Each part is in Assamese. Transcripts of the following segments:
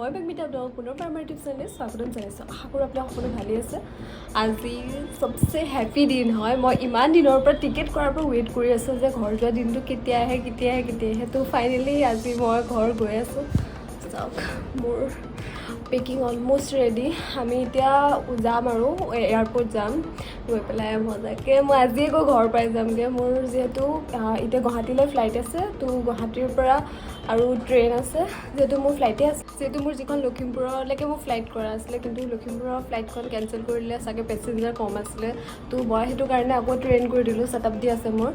মই বেগমিতা, আপোনালোকক পুনৰবাৰ আমাৰ ইউটিউব চেনেলে স্বাগতম জনাইছোঁ। আশা কৰোঁ আপোনালোক সকলো ভালেই আছে। আজি চবচে হেপী দিন হয়। মই ইমান দিনৰ পৰা টিকেট কৰাৰ পৰা ৱেইট কৰি আছোঁ যে ঘৰ যোৱা দিনটো কেতিয়া আহে, কেতিয়া আহে, কেতিয়া আহে। তো ফাইনেলি আজি মই ঘৰ গৈ আছোঁ। চাওক, মোৰ পেকিং অলমষ্ট ৰেডি। আমি এতিয়া যাম আৰু এয়াৰপৰ্ট যাম। গৈ পেলাই মজাকৈ মই আজিয়ে গৈ ঘৰ পাই যামগৈ। মোৰ যিহেতু এতিয়া গুৱাহাটীলৈ ফ্লাইট আছে, তো গুৱাহাটীৰ পৰা আৰু ট্ৰেইন আছে। যিহেতু মোৰ ফ্লাইটে আছে, যিহেতু মোৰ যিখন লখিমপুৰলৈকে মোৰ ফ্লাইট কৰা আছিলে, কিন্তু লখিমপুৰৰ ফ্লাইটখন কেঞ্চেল কৰি দিলে, চাগে পেচেঞ্জাৰ কম আছিলে। তো মই সেইটো কাৰণে আকৌ ট্ৰেইন কৰি দিলোঁ। শতাব্দী আছে মোৰ।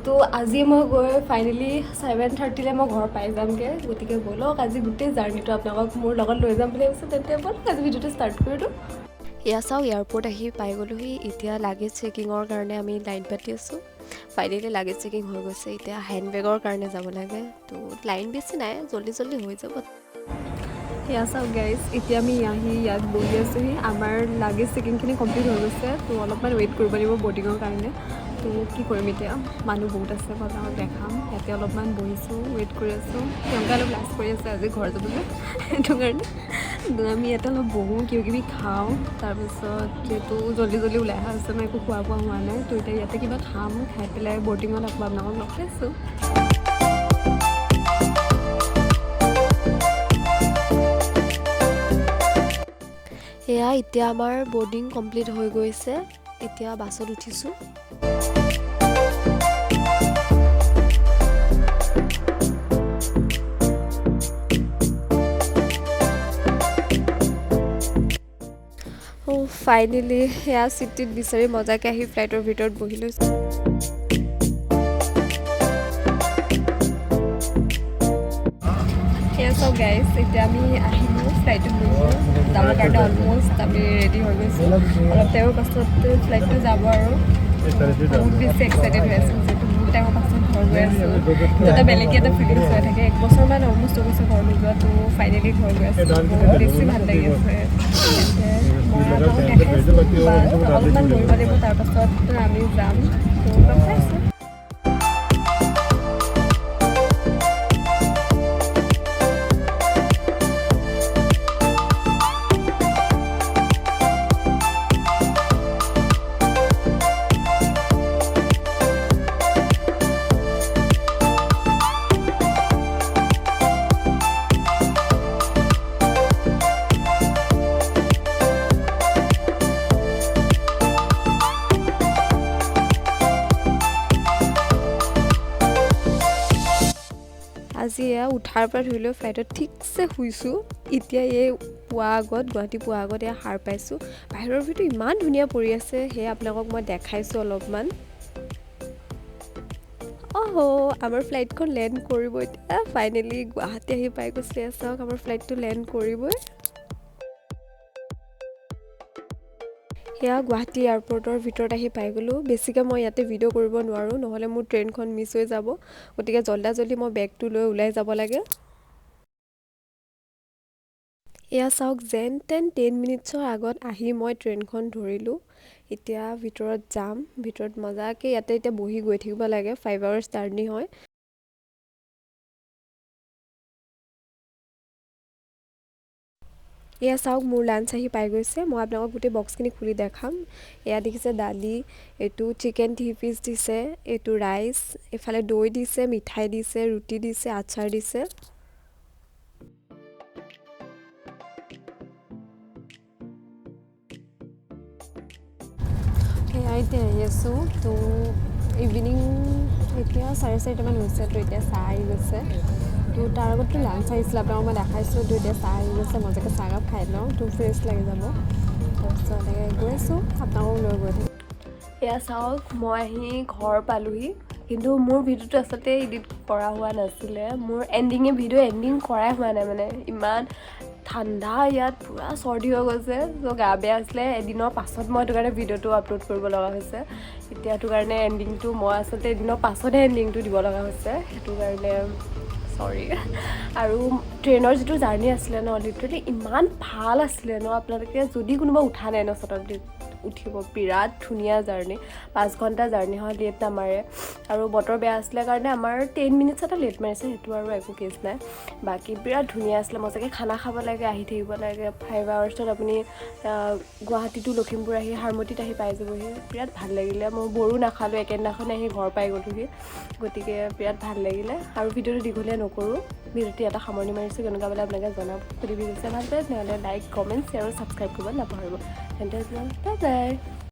তো আজি মই গৈ ফাইনেলি 7:30লৈ মই ঘৰ পাই যামগৈ। গতিকে ব'লক, আজি গোটেই জাৰ্ণিটো আপোনালোকক মোৰ লগত লৈ যাম বুলি ভাবিছোঁ। তেন্তে ব'লক, আজি ভিডিঅ'টো ষ্টাৰ্ট কৰি দিওঁ। এয়া চাওক, এয়াৰপৰ্ট আহি পাই গ'লোহি। এতিয়া লাগেজ চেকিঙৰ কাৰণে আমি লাইন পাতি আছোঁ। ফাইনেলি লাগেজ চেকিং হৈ গৈছে। এতিয়া হেণ্ডবেগৰ কাৰণে যাব লাগে। তো লাইন বেছি নাই, জল্দি জল্দি হৈ যাব। এয়া চাওক গাইজ, এতিয়া আমি আহি ইয়াত বহি আছোঁহি। আমাৰ লাগেজ চেকিংখিনি কমপ্লিট হৈ গৈছে। তো অলপমান ৱেইট কৰিব লাগিব বৰ্ডিঙৰ কাৰণে। তো কি কৰিম এতিয়া, মানুহ বহুত আছে। মই আপোনালোকক দেখাম। ইয়াতে অলপমান বহিছোঁ, ৱেইট কৰি আছোঁ। প্ৰিয়ংকা অলপ লাজ কৰি আছে আজি ঘৰ যাবলৈ, সেইটো কাৰণে। তো আমি ইয়াতে অলপ বহোঁ, কিবা কিবি খাওঁ। তাৰপিছত যিহেতু জল্দি জল্দি ওলাই অহা হৈছে, মই একো খোৱা বোৱা হোৱা নাই। তো এতিয়া ইয়াতে কিবা খাম, খাই পেলাই বৰ্ডিঙত আকৌ আপোনালোকক লগ পাইছোঁ। এয়া এতিয়া আমাৰ বৰ্ডিং কমপ্লিট হৈ গৈছে। এতিয়া বাছত উঠিছোঁ। ফাইনেলি সেয়া চিটিত বিচাৰি মজাকৈ আহি ফ্লাইটৰ ভিতৰত বহি লৈছোঁ। সেয়া চাওক গাইজ, এতিয়া আমি আহিলোঁ, ফ্লাইটত বহিলোঁ। যাবৰ কাৰণে অলমষ্ট আমি ৰেডি হৈ গৈছোঁ। অলপ টাইমৰ পাছত ফ্লাইটটো যাব আৰু বহুত বেছি এক্সাইটেড হৈ আছোঁ, যিহেতু বহুত টাইমৰ পাছত ঘৰ গৈ আছোঁ। তো এটা বেলেগে এটা ফিলিংছ হৈ থাকে। এক বছৰমান অলমষ্ট হৈ গৈছে ঘৰ নোযোৱা। তো ফাইনেলি ঘৰ গৈ আছোঁ, বহুত বেছি ভাল লাগি আছে। তেন্তে মই আপোনালোকক দেখাইছোঁ। বাছ অলপমান বহিব লাগিব, তাৰপাছত আমি যাম। তো লগ পাইছোঁ। আজি এয়া উঠাৰ পৰা ধৰি লৈ ফ্লাইটত ঠিকছে শুইছোঁ। এতিয়া এই পোৱা আগত, গুৱাহাটী পোৱা আগত এয়া সাৰ পাইছোঁ। বাহিৰৰ ভিউটো ইমান ধুনীয়া পৰি আছে, সেয়া আপোনালোকক মই দেখাইছোঁ অলপমান। অহ, আমাৰ ফ্লাইটখন লেণ্ড কৰিব এতিয়া। ফাইনেলি গুৱাহাটী আহি পাই গৈছে। এয়া চাওক, আমাৰ ফ্লাইটটো লেণ্ড কৰিবই। সেয়া গুৱাহাটী এয়াৰপৰ্টৰ ভিতৰত আহি পাই গ'লোঁ। বেছিকৈ মই ইয়াতে ভিডিঅ' কৰিব নোৱাৰোঁ, নহ'লে মোৰ ট্ৰেইনখন মিছ হৈ যাব। গতিকে জল্দা জল্দি মই বেগটো লৈ ওলাই যাব লাগে। এয়া চাওক, যেন তেন 10 মিনিটছৰ আগত আহি মই ট্ৰেইনখন ধৰিলোঁ। এতিয়া ভিতৰত যাম। ভিতৰত মজাকৈ ইয়াতে এতিয়া বহি গৈ থাকিব লাগে। 5 আৱাৰ্ছ জাৰ্ণি হয়। এয়া চাওক, মোৰ লাঞ্চ আহি পাই গৈছে। মই আপোনালোকক গোটেই বক্সখিনি খুলি দেখাম। এয়া দেখিছে, দালি, এইটো চিকেন 3 পিচ দিছে, এইটো ৰাইচ, এইফালে দৈ দিছে, মিঠাই দিছে, ৰুটি দিছে, আচাৰ দিছে। সেয়া এতিয়া আহি আছোঁ। তো ইভিনিং এতিয়া 4:30মান হৈছে। তো এতিয়া চাহ আহি গৈছে। তো তাৰ আগততো লাঞ্চ আহিছিলে, আপোনালোকক মই দেখাইছোঁ। তো এতিয়া চাহ আহি গৈছে, মজাকৈ চাহকাপ খাই লওঁ, তো ফ্ৰেছ লাগি যাব। তাৰপিছত এনেকৈ গৈ আছোঁ, আপোনালোকক লৈ গৈ থাকিম। এয়া চাওক, মই আহি ঘৰ পালোহি, কিন্তু মোৰ ভিডিঅ'টো আচলতে এডিট কৰা হোৱা নাছিলে। মোৰ এণ্ডিঙে ভিডিঅ' এণ্ডিং কৰাই হোৱা নাই। মানে ইমান ঠাণ্ডা ইয়াত, পূৰা চৰ্দি হৈ গৈছে। ত' গা বেয়া আছিলে এদিনৰ পাছত, মই সেইটো কাৰণে ভিডিঅ'টো আপলোড কৰিব লগা হৈছে এতিয়া। সেইটো কাৰণে এণ্ডিংটো মই আচলতে এদিনৰ পাছতহে এণ্ডিংটো দিব লগা হৈছে, সেইটো কাৰণে চৰি। আৰু ট্ৰেইনৰ যিটো জাৰ্ণি আছিলে ন, লিটাৰেলি ইমান ভাল আছিলে ন। আপোনালোকে যদি কোনোবা উঠা নাই ন শতাব্দীত উঠিব। বিৰাট ধুনীয়া জাৰ্ণি, 5 ঘণ্টা জাৰ্ণি হয়, লেট নামাৰে। আৰু বতৰ বেয়া আছিলে কাৰণে আমাৰ 10 মিনিটছ এটা লেট মাৰিছে, সেইটো আৰু একো কেছ নাই। বাকী বিৰাট ধুনীয়া আছিলে, মজাকৈ খানা খাব লাগে, আহি থাকিব লাগে। 5 আৱাৰ্ছত আপুনি গুৱাহাটী টু লখিমপুৰ আহি হাৰমতিত আহি পাই যাবহি। বিৰাট ভাল লাগিলে। মই বৰো নাখালোঁ, একেদিনাখনে আহি ঘৰ পাই গ'লোহি। গতিকে বিৰাট ভাল লাগিলে। আৰু ভিডিঅ'টো দীঘলীয়া নকৰোঁ, ভিডিঅ'টো এটা সামৰণি মাৰিছোঁ। কেনেকুৱা পালে আপোনালোকে জনাব। যদি ভিডিঅ' চাই ভাল পায়, তেনেহ'লে লাইক, কমেণ্ট, শ্বেয়াৰ আৰু ছাবস্ক্ৰাইব কৰিব নাপাহৰিব। তেন্তে বাই বাই।